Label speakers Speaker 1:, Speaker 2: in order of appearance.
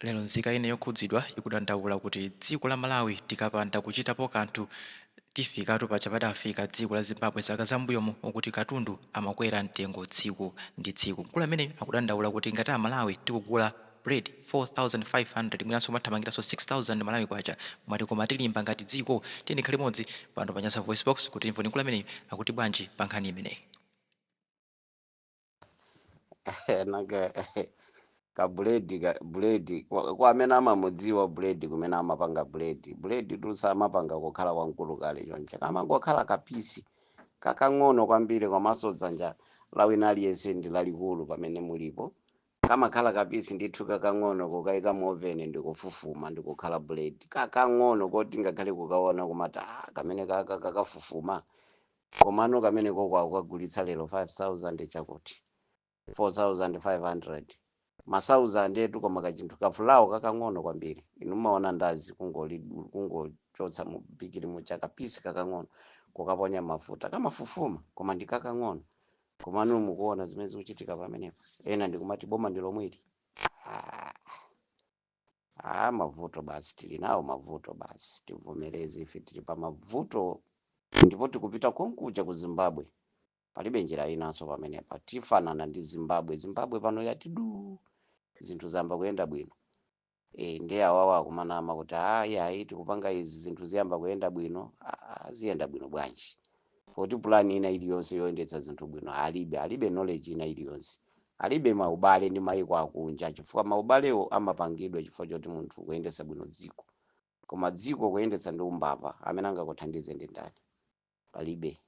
Speaker 1: Lero nzika ina yokhudzidwa ikudandaula kuti dziko la Malawi tikapanda kuchitapo kanthu tifikatu paja padafika dziko la Zimbabwe zaka zambuyomu okuti katundu amakwera mtengo tsiku ndi tsiku. Mkulu ameneyu akudandaula kuti ngati a Malawi tikugula bread 4500 mwinanso kumathamangiranso 6000 Malawi kwacha mwati koma tilimba ngati dziko? Tiyeni tikhale limodzi pano pa Nyasa VoiceBox kuti timve mkulu ameneyu akuti bwanji pa nkhani imeneyi.
Speaker 2: Nanga ka buledi, ka buledi kwa amene amamudziwa buledi, kumene amapanga buledi, buledi tusa amapanga kukhala wamkulu kale choncho, kamangokhala kapisi kakang'ono kwambiri, komanso dzanja la wina aliyense ndi lalikulu pamene mulipo, kamakhala kapisi ndithu kakang'ono, kukayika mu oven ndikufufuma ndikukhala buledi kakang'ono koti ngakhale kukaona kumati, "Ah, kamene kaka kakafufuma." Komano kamene koko akukagulitsa lero 5000 chakuti 4500, masauzandi etu, koma kachinthu kafulawo kakang'ono kwambiri. Inu mumaona ndazi kungochotsa mu bikiri mucha kapisi kakang'ono, kukaponya mafuta, kamafufuma, koma ndi kakang'ono. Komano mukuona zimene zikuchitika pamenepo, ena ndikumati boma ndi lomweli. Ah, ah, mavuto basi tili nawo, mavuto basi tivomereze, ife tili pa mavuto ndipo tikupita konkuja ku Zimbabwe, palibe njira inanso pamenepa. Tifanana ndi Zimbabwe. Zimbabwe pano yati du, zinthu zayamba kuyenda bwino. E, ndiye awawa akumanama kuti ayi, ayi, tikupanga izi, zinthu ziyamba kuyenda bwino. Ah, ziyenda bwino bwanji poti pulani ina iliyonse yoyendetsa zinthu bwino alibe, alibe knowledge ina iliyonse, alibe maubale ndi mayiko akunja, chifukwa maubalewo amapangidwa chifukwa choti munthu kuyendetsa bwino dziko. Koma dziko kuyendetsa ndi umbava, amene angakuthandize ndi ndani? Palibe.